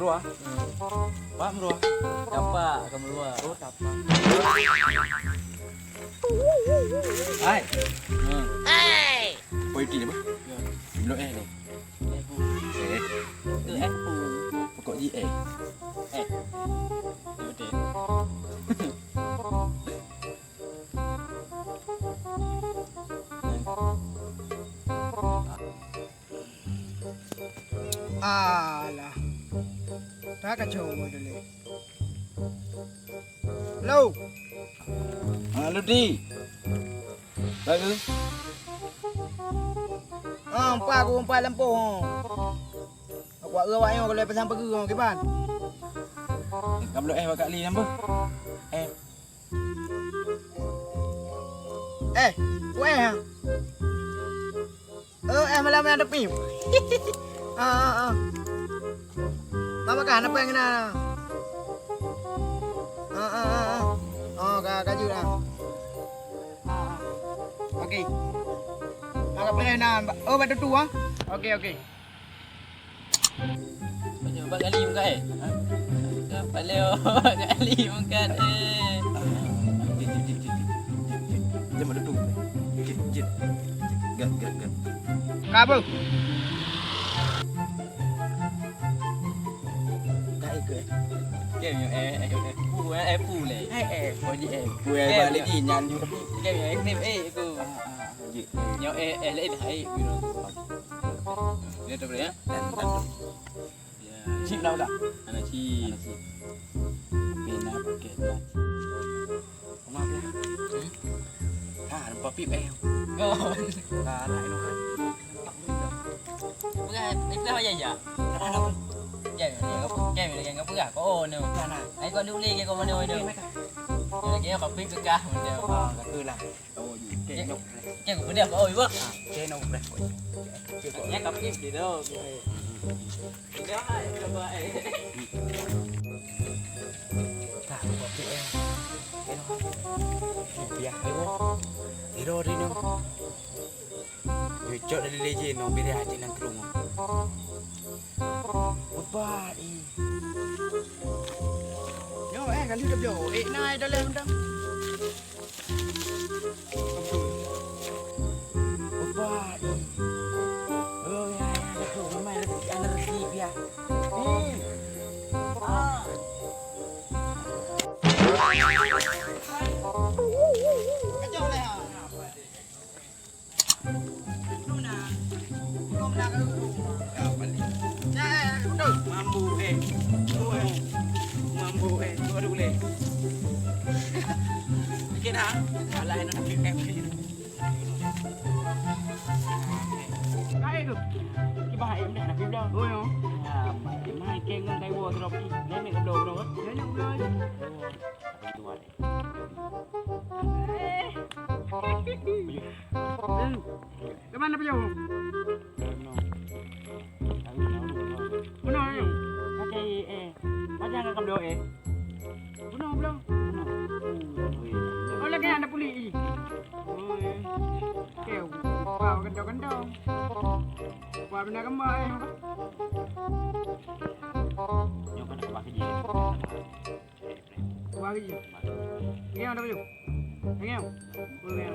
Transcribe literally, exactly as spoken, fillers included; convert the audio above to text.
Wah. Pak meurua. Tapak ka meurua. Oh, tapak. Hai. Hmm. Poin ti apa? Ya. Belum eh ni. Eh, bu. Eh. Ke eh, bu. Pokok ji eh. Eh. Betul. Alah. Tak kacau dulu. Lo. Ha, Ludi. Bagus. Ah, empat aku empat lampu. Aku awak nyoe kalau pesan pergi kiban. Kamu eh bakak li lampu. Eh. Eh, weh, ha? Eh, eh, malam yang tepi. Ah, ah, ah. Mama kan apa yang kena? Ah, ah, ah, ah. Oh, ka, ka jeuet dah. Ah, ah. Okey. Maka boleh dah. Oh, batu tu ah. Okey, okey. Banyak bak gali muka eh. Ha? Kepala awak gali muka eh. Jit, jit, jit, jit, jit, jit. Jam ada tu. Jit, jit. Gat, gat, gat. Ka apa? Ka ikut eh. Kem nyoe eh, eh, eh, pu, eh, eh, pu lé. Eh, eh, pu je eh. Pu eh, balik ni nyan ju. Kem nyoe eh, kem eh, aku. Ah, ah, ah, je. Nyoe eh, eh, lain hai, biro. Dia tu boleh ya? Dan, dan tu. Ya. Cip lah, Kak. Anak cip. Anak cip. Pena pakai lah. Kenapa ya? Hmm? Ah, nampak pip eh. Oh. Kalah ini kan. Bukan, itu dah payah ya? Kenapa? Ya, ya, ya, ya, ya, ya, ya, oh, no. Nah, nah. Ai kau ni ulih ke kau mana, mana? Okey, mereka. Ya, okey, kau pip ke kah, mana? Ah, kata lah. Oh, you can no press. Okey, aku pedah kau, ibu. Ah, can no press. Ya, kau pip dia tu. Tidak, hai, coba, eh. Dah, aku pip eh. Biar, ayo. Tidur, tidur. Cucok dari leje no, beri aja nang kerungu. Ubah, eh. Yo, eh, kali dah beliau. Eh, nah, dah leh, dah. Ubah, eh. Oh, ya, ya, ya. Memang rezeki, rezeki, ya. Eh. Ah. Kejauh leh, ha. Mambu eh. Mambu eh. Dua boleh. Okey dah. Alah, enak. Kae tu. Kiban hai dah nak bilang. Oh, ya. Ya, mai keng ngon kai wo tu. Nenek belum, belum. Nenek belum. Apa gitu, Wan? Ke mana payah? Mana payah? Macam eh, macam kakak bloe eh. Bunoe bloe. Oh, lagèe na pulih i. Oh, eh. Keu, pah gantong-gantong. Pah benda gambar eh. Nyoe kan aku pakai je. Dua hari je. Lagi ada baju. Lagi. Boleh.